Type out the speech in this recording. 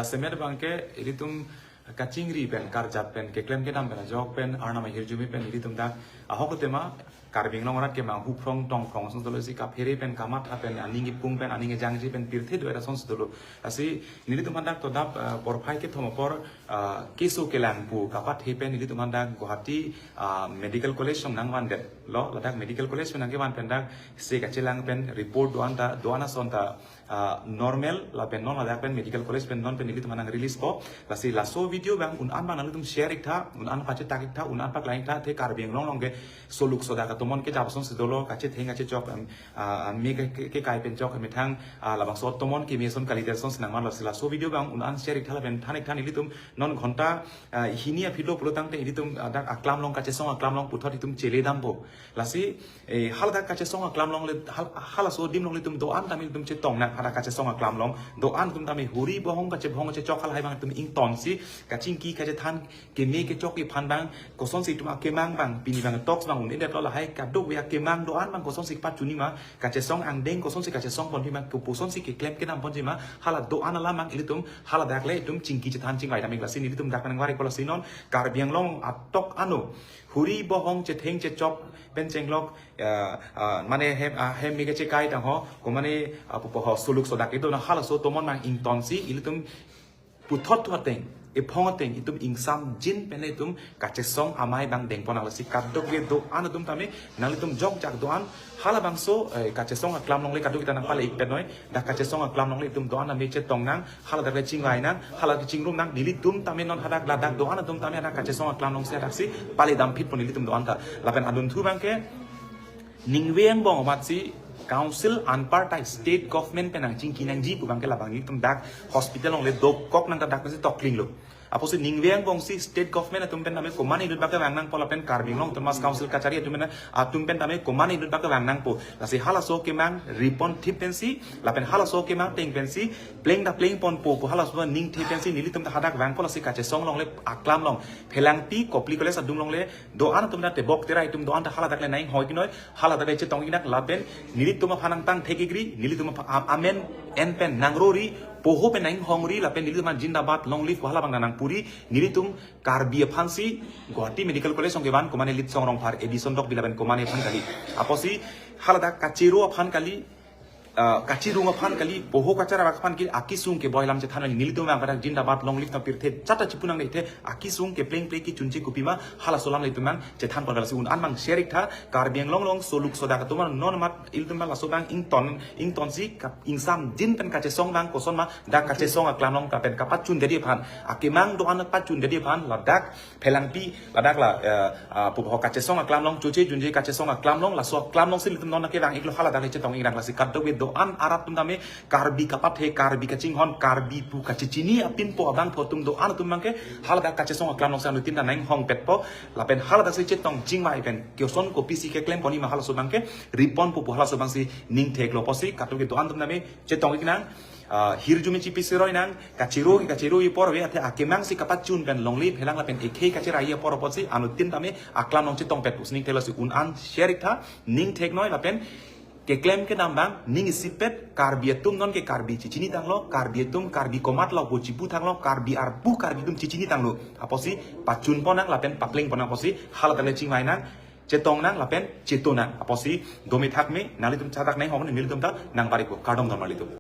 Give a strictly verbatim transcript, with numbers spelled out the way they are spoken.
Semet abangke ilitum kachingri pen, karjap pen, keklem kedam pen, ajok pen, Arnam ahirjume pen ilitum dak ahok tema Karbi Anglong arat kemang huphrong tongphrong ason dolo si kaphere pen, kamatha pen, aning ipung pen, aning ejangji pen, pirthe do-et ason dolo. Lasi nelitum aphan dak to adap, eh, porphai kethom apor, eh, keso kelang pu kapathe pen nelitum aphan dak Guwahati, ah, Medical College along nangvandetlo. Ladak Medical College pen nangkevan pen dak se kachelang pen report do-an ta, do-an ason ta, ah, normal, lapen non ladak pen Medical College pen non pen nelitum aphan nang release po. Lasi laso video abang un-an abang nanglitum share iktha, un-an pachetak iktha, un-an paklang iktha, athe Karbi Anglong along ke soluk sodak atomon kejap ason si dolo, kachetheng kachechok, em, ah, ah, me ke, ke, kekai pen chok, methang, ah, labangso atomon keme ason kalidet ason si nangman. Lasi laso video abang un-an share iktha lapen than iktha, nelitum non ghonta, ah, hini aphi lo pulo tangte ilitum, ah, dak aklam along, kachesong aklam along puthot itum chele dampo. Lasi, eh, haladak kachesong aklam along le, hal-, halaso adim along ilitum do-an tame ilitum chetong nang, hadak kachesong aklam along do-an atum tame huri bohong kachebohong kachechok halahai abang itum ington si, kachingki kachethan keme kechokji aphan abang, kosonsi itum akemang abang, pini abang toks abang un-edetlo, lahai kadokave akemang do-an abang kosonsi pachunji ma, kachesong angdeng kosonsi kachesong ponji ma, kopusonsi keklem kedam ponji ma, hala do-an alam abang ilitum haladak le itum chingki chethan chingvai dam ik. Lasi nelitum dak nangvari ko. Lasi non Karbi Anglong atok ano huri bohong chetheng chechok pen chenglok, ah, ah, mane hem, ah, hem me kachekai tang ho, ko mane, ah, pupo ho, soluk sodak itum na, halaso atomon abang ington si ilitum puthot thu ateng, ephong ateng itum ingsamjin pen itum kachesong amei abang dengpon nang. Lasi kadokave do-an atum tame nanglitum jokjak do-an, halabangso, eh, kachesong aklam along le kadokave ta nangpale ik pen noi, dak kachesong aklam along le itum do-an tame chetong nang, haladak le chingvai nang, haladak chingrum nang, nelitum tame non hadak ladak do-an atum tame hadak kachesong aklam along si hadak si pale damphit pon nelitum do-an ta. Lapen adunthu abangke ningve angbong amat si council anpartai state government pen nangchingki nangji pu abangke labang nelitum dak hospital along le dokok nang ta dak si tokling lo. Apotsi ningve angbong si state government atum pen tame komat inut bak vang nangpo lapen Karbi Anglong Autonomous Council kachari atum pen, atum pen tame komat inut bak vang nangpo. Lasi halaso akemang ripon thip pensi, lapen halaso akemang teng pensi, pleng ta pleng ponpo pu halaso aning thip pensi nelitum ta hadak vangpo. Lasi kachesong along le aklam along, Phelangpi Kopili College adung along le do-an atum ta tebok tera itum do-an ta haladak le nang hoi kinoi, haladak le chetong ik nang lapen nelitum aphan nangtang thek ikri, nelitum aphan am-, amen en pen nangrori, poho pen nanghongri, lapen nelitum aphan zindabad, long live, hala abang nangpuri, nelitum Karbi aphan si Guwahati Medical College along kevan, komane Litsong Rongphar, Edison Rokbi lapen komane aphan kali. Apotsi haladak kachero aphan kali, ah, kachirung aphan kali, poho kachara aphan kali, akesung keboi alam chethan nang, nelitum abang kadak zindabad, long live ta pirthe chata chipu nang de, athe akesung kepleng pleng kechunche kopima, halaso alam le itum abang chethan pon. Lasi un-an abang share iktha, Karbi Anglong along soluk sodak atum non amat ilitum abang laso abang ington, ington si kap-, ingsamjin pen kachesong abang koson ma, dak kachesong aklam along ta pen kapachundetji aphan, akemang do-an pachundetji aphan, ladak Phelangpi, ladak la, eh, ah, pupo ho, kachesong aklam along, choche junje kachesong aklam along, laso aklam along si ilitum non nangkevang iklo, haladak le chetong ik nang. Lasi kadokave do-an arat atum tame, Karbi kapathe, Karbi kachinghon, Karbi pu kachechini apinpo abangpo atum do-an atum abangke haladak kachesong aklam along si anuttin ta nanghongpetpo, lapen haladak si chetong chingvai pen koson kopisi keklem ponji ma halaso abangke riponpo pu halaso abang si ning theklo. Apotsi kadokave do-an atum tame chetong ik nang, ah, hirjume chipi siroi nang, kachero ke kachero apor ave, athe akemang si kapachun pen longle phelang lapen ekhei kachera apor apotsi anuttin tame aklam along chetongpet pusi ning theklo. Lasi un-an share iktha, ning thek noi lapen keklem kedam abang ning isipet, Karbi atum non ke Karbi chechini tanglo, Karbi atum Karbi komat lo pu chipu tanglo, Karbi arpu Karbi atum chechini tanglo. Apotsi pachun pon nang lapen papleng pon nang apotsi haladak le chingvai nang, chetong nang lapen cheto nang. Apotsi dome thakme, nanglitum chatak nanghong, nelitum ta nangvari ko. Kardom don nanglitum.